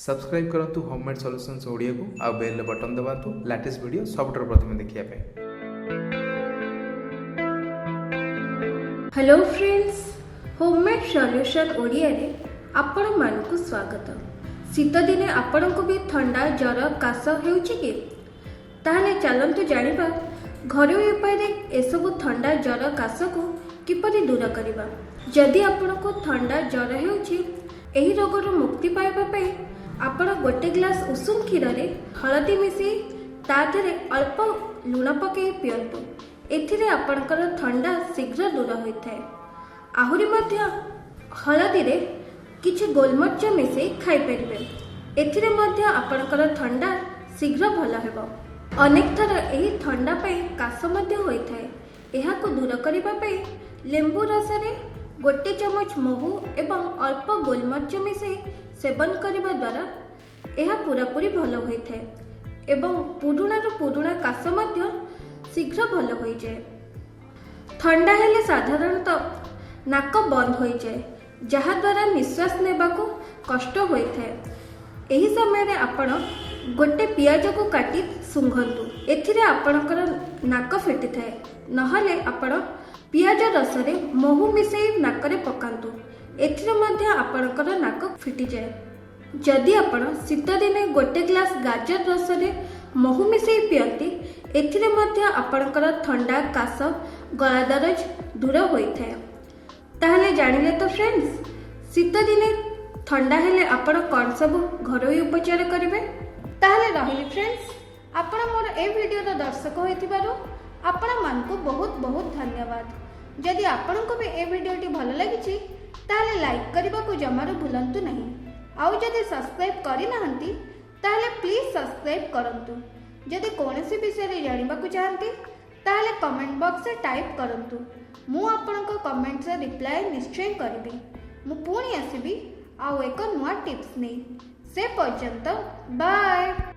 Subscribe କରନ୍ତୁ homemade solutions ଓଡ଼ିଆକୁ ଆଉ ବେଲ୍ ବଟନ୍ ଦବାନ୍ତୁ ଲାଟେଷ୍ଟ ଭିଡ଼ିଓ ସବୁଠାରୁ ପ୍ରଥମେ ଦେଖିବା ପାଇଁ। ହ୍ୟାଲୋ ଫ୍ରେଣ୍ଡସ୍, ହୋମମେଡ୍ ସଲ୍ୟୁସନ୍ ଓଡ଼ିଆରେ ଆପଣମାନଙ୍କୁ ସ୍ୱାଗତ। ଶୀତଦିନେ ଆପଣଙ୍କୁ ବି ଥଣ୍ଡା, ଜ୍ୱର, କାଶ ହେଉଛି କି? ତାହେଲେ ଚାଲନ୍ତୁ ଜାଣିବା ଘରୋଇ ଉପାୟରେ ଏସବୁ ଥଣ୍ଡା, ଜ୍ୱର, କାଶକୁ କିପରି ଦୂର କରିବା। ଯଦି ଆପଣଙ୍କୁ ଥଣ୍ଡା, ଜ୍ୱର ହେଉଛି, ଏହି ରୋଗରୁ ମୁକ୍ତି ପାଇବା ପାଇଁ ଆପଣ ଗୋଟେ ଗ୍ଲାସ୍ ଉଷୁମ କ୍ଷୀରରେ ହଳଦୀ ମିଶାଇ ତା ଦେହରେ ଅଳ୍ପ ଲୁଣ ପକାଇ ପିଅନ୍ତୁ। ଏଥିରେ ଆପଣଙ୍କର ଥଣ୍ଡା ଶୀଘ୍ର ଦୂର ହୋଇଥାଏ। ଆହୁରି ମଧ୍ୟ ହଳଦୀରେ କିଛି ଗୋଲମରିଚ ମିଶାଇ ଖାଇପାରିବେ। ଏଥିରେ ମଧ୍ୟ ଆପଣଙ୍କର ଥଣ୍ଡା ଶୀଘ୍ର ଭଲ ହେବ। ଅନେକ ଥର ଏହି ଥଣ୍ଡା ପାଇଁ କାଶ ମଧ୍ୟ ହୋଇଥାଏ। ଏହାକୁ ଦୂର କରିବା ପାଇଁ ଲେମ୍ବୁ ରସରେ ଗୋଟେ ଚାମଚ ମହୁ ଏବଂ ଅଳ୍ପ ଗୋଲମରିଚ ମିଶାଇ ସେବନ କରିବା ଦ୍ୱାରା ଏହା ପୂରାପୂରି ଭଲ ହୋଇଥାଏ ଏବଂ ପୁରୁଣାରୁ ପୁରୁଣା କାଶ ମଧ୍ୟ ଶୀଘ୍ର ଭଲ ହୋଇଯାଏ। ଥଣ୍ଡା ହେଲେ ସାଧାରଣତଃ ନାକ ବନ୍ଦ ହୋଇଯାଏ, ଯାହାଦ୍ୱାରା ନିଶ୍ୱାସ ନେବାକୁ କଷ୍ଟ ହୋଇଥାଏ। ଏହି ସମୟରେ ଆପଣ ଗୋଟେ ପିଆଜକୁ କାଟି ଶୁଙ୍ଘନ୍ତୁ। ଏଥିରେ ଆପଣଙ୍କର ନାକ ଫିଟିଥାଏ। ନହେଲେ ଆପଣ ପିଆଜ ରସରେ ମହୁ ମିଶାଇ ନାକରେ ପକାନ୍ତୁ। ଏଥିରେ ମଧ୍ୟ ଆପଣଙ୍କର ନାକ ଫିଟିଯାଏ। ଯଦି ଆପଣ ଶୀତଦିନେ ଗୋଟେ ଗ୍ଲାସ୍ ଗାଜର ରସରେ ମହୁ ମିଶାଇ ପିଅନ୍ତି, ଏଥିରେ ମଧ୍ୟ ଆପଣଙ୍କର ଥଣ୍ଡା, କାଶ, ଗଳା ଦରଜ ଦୂର ହୋଇଥାଏ। ତାହେଲେ ଜାଣିଲେ ତ ଫ୍ରେଣ୍ଡସ୍, ଶୀତଦିନେ ଥଣ୍ଡା ହେଲେ ଆପଣ କ'ଣ ସବୁ ଘରୋଇ ଉପଚାର କରିବେ? ତାହେଲେ ରହିଲି ଫ୍ରେଣ୍ଡସ୍। ଆପଣ ମୋର ଏ ଭିଡ଼ିଓର ଦର୍ଶକ ହୋଇଥିବାରୁ ଆପଣମାନଙ୍କୁ ବହୁତ ବହୁତ ଧନ୍ୟବାଦ। ଯଦି ଆପଣଙ୍କୁ ବି ଏ ଭିଡ଼ିଓଟି ଭଲ ଲାଗିଛି, ତାହେଲେ ଲାଇକ୍ କରିବାକୁ ଜମାରୁ ଭୁଲନ୍ତୁ ନାହିଁ। ଆଉ ଯଦି ସବସ୍କ୍ରାଇବ୍ କରିନାହାନ୍ତି, ତାହେଲେ ପ୍ଲିଜ୍ ସବସ୍କ୍ରାଇବ୍ କରନ୍ତୁ। ଯଦି କୌଣସି ବିଷୟରେ ଜାଣିବାକୁ ଚାହାନ୍ତି, ତାହେଲେ କମେଣ୍ଟ ବକ୍ସରେ ଟାଇପ୍ କରନ୍ତୁ। ମୁଁ ଆପଣଙ୍କ କମେଣ୍ଟର ରିପ୍ଲାଏ ନିଶ୍ଚୟ କରିବି। ମୁଁ ପୁଣି ଆସିବି ଆଉ ଏକ ନୂଆ ଟିପ୍ସ ନେଇ। ସେ ପର୍ଯ୍ୟନ୍ତ ବାଏ।